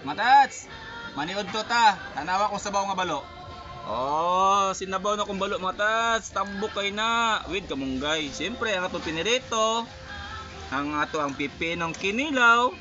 Matats! Maniod to ta. Tanawa kong sabaw nga balo. Oh, sinabaw na kong balo, matats. Tambok kay na. With kamunggay. Siyempre, ang atong pinirito. Ang ato ang pipinong kinilaw.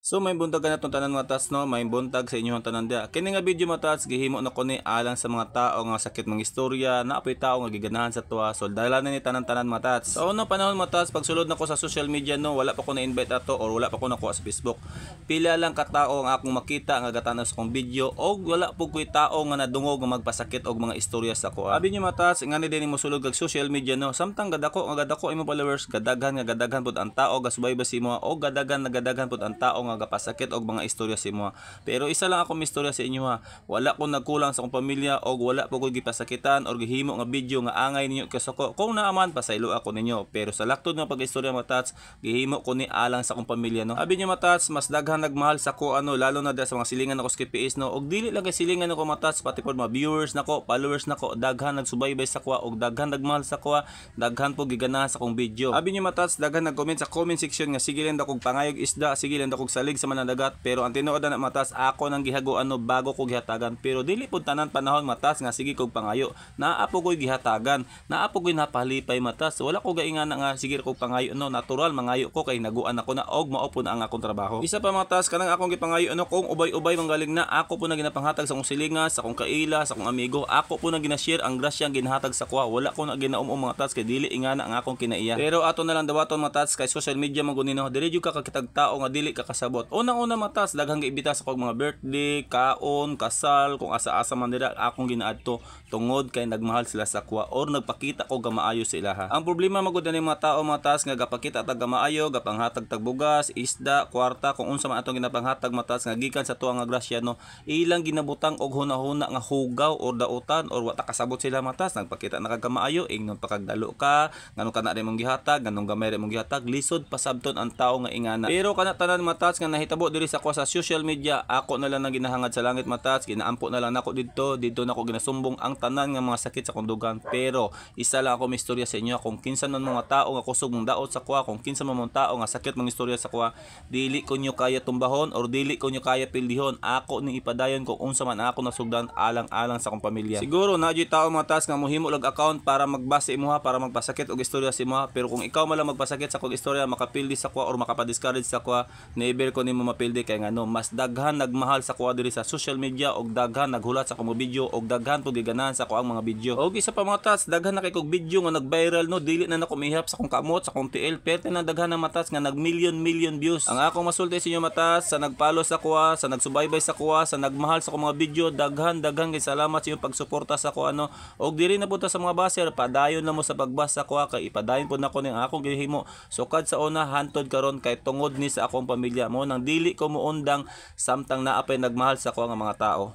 So may buntag ka na itong tanan, matats, no, may buntag sa inyong tanan dia. Kini nga video, matats, gihimo na ko ni alang sa mga tao nga sakit mga istorya, na apoy tao nga giganahan sa tuwa. So dala na ni tanan-tanan, matats. Sa unang panahon, matats, pagsulod na ko sa social media, no, wala pa ko na-invite ato or wala pa ko nakuha sa Facebook. Pila lang ka tao ang akong makita nga gatan-aw sa akong video og wala pud ko'y tao nga nadungog nga magpasakit og mga istorya sa ko. Abi niyo, matats, nga ni din mo sulod kag social media, no. Samtang gadako nga gadako imong followers, gadaghan nga gadaghan pud ang tao gasubaybay sa imo og gadaghan na gadaghan pud ang tao nga gapasakit og mga istorya sa imo. Pero isa lang akong istorya sa inyo ha. Wala ko nagkulang sa akong pamilya og wala po ko gipasakitan or gihimo nga video nga angay ninyo kasako. Kung naaman, pasaylo ako ninyo. Pero sa laktod nga pag-istorya, matats, gihimo ko ni alang sa akong pamilya, no. Abi niyo, matats, mas daghan nagmahal sa ko ano, lalo na sa mga silingan ako sa KPS, no. Og dili lang kay silingan ako, matats, pati pod mga viewers nako, followers nako, daghan nagsubaybay sa kuha og daghan nagmahal sa kuha, daghan po giganahan sa akong video. Abi niyo, matats, daghan nag-comment sa comment section nga sige lang daw kog pangayog isda, sige lang daw kog salig sa manadagat, pero ang tinuod na, matas, ako nang gihaguan, no, bago ko gihatagan. Pero dili pud tanan panahon, matas, nga sige kog pangayo. Naa po ko'y gihatagan, naa po ko'y napalipay, matas. Wala ko gaingana nga sige kog pangayo, no, natural mangayo ko kay naguan ako na og mao po na ang akong trabaho. Isa pa, matas, kanang akong gipangayo, no, kung ubay-ubay manggaling na, ako po na ginapanghatag sa akong silinga, sa akong kaila, sa akong amigo, ako po na ginashare ang grasya ang ginahatag sa kuha. Wala ko na ginaum mga tats kay dili ingana ang akong kinaiya. Pero ato na lang dawaton, matats, kay social media man gunino, dili jud ka kakitag tao nga dili ka kasabot. Unang-una, matas, daghang giimbita sa kog mga birthday, kaon, kasal, kung asa-asa man nila akong ginaadto tungod kay nagmahal sila sa kuha or nagpakita ko gamaayo sa ilaha. Ang problema magud ani mga tao, matas, nga gapakita tag gamaayo, gapanghatag tag bugas, isda, kwarta, kung unsa man atong ginapanghatag, matas, nga gikan sa tuwa nga grasya, no, ilang ginabutang og hunahuna nga hugaw or dautan or wa ta kasabot sila, matas. Nagpakita na kag gamaayo, ingnon pa kag dalo ka, nganong kana rin mong gihatag, nganong gamay rin mong gihatag, lisod pasabton ang tao nga ingana. Pero kana tanan, matats, nga nahitabo diri sa kuha sa social media, ako na lang ang ginahangad sa langit, matats, ginaampo na lang nako didto, didto nako ginasumbong ang tanan nga mga sakit sa kundugan. Pero isa lang ako may istorya sa inyo, kung kinsa man mga tao nga kusog mong daot sa kuha, kung kinsa man mga tao nga sakit mong istorya sa kuha, dili ko nyo kaya tumbahon or dili ko nyo kaya pildihon. Ako ni ipadayon kung unsa man ako nasugdan alang-alang sa akong pamilya. Siguro na jud tao, matas, nga mohimo lag account para magbase imuha, para magpasakit og istorya sa imuha, pero kung ikaw man lang magpasakit sa akong istorya, makapildi sa kuha or makapa-discourage sa kuha, never ko nimo mapildi kay ngano mas daghan nagmahal sa kuha diri sa social media og daghan naghulat sa akong mga video og daghan pud giganahan sa kuha ang mga video. Og isa pa, matas, daghan na kay kog video nga nag-viral, no, dili na nako mihap sa akong kamot, sa akong tiil, pero na daghan na, matas, nga nag million million views. Ang akong masulti sa inyo, matas, sa nagpalo sa kuha, sa nagsubaybay sa kuha, sa nagmahal sa akong mga video, daghan daghan kay salamat sa inyong pagsuporta sa kuha, no. Og diri na punta sa mga baser, padayon na mo sa pagbas sa kuha kay ipadayon pud nako ning akong gihimo sukad sa una hantod karon kay tungod ni sa akong pamilya mo nang dili ko muundang samtang naa pay nagmahal sa kuha nga mga tao.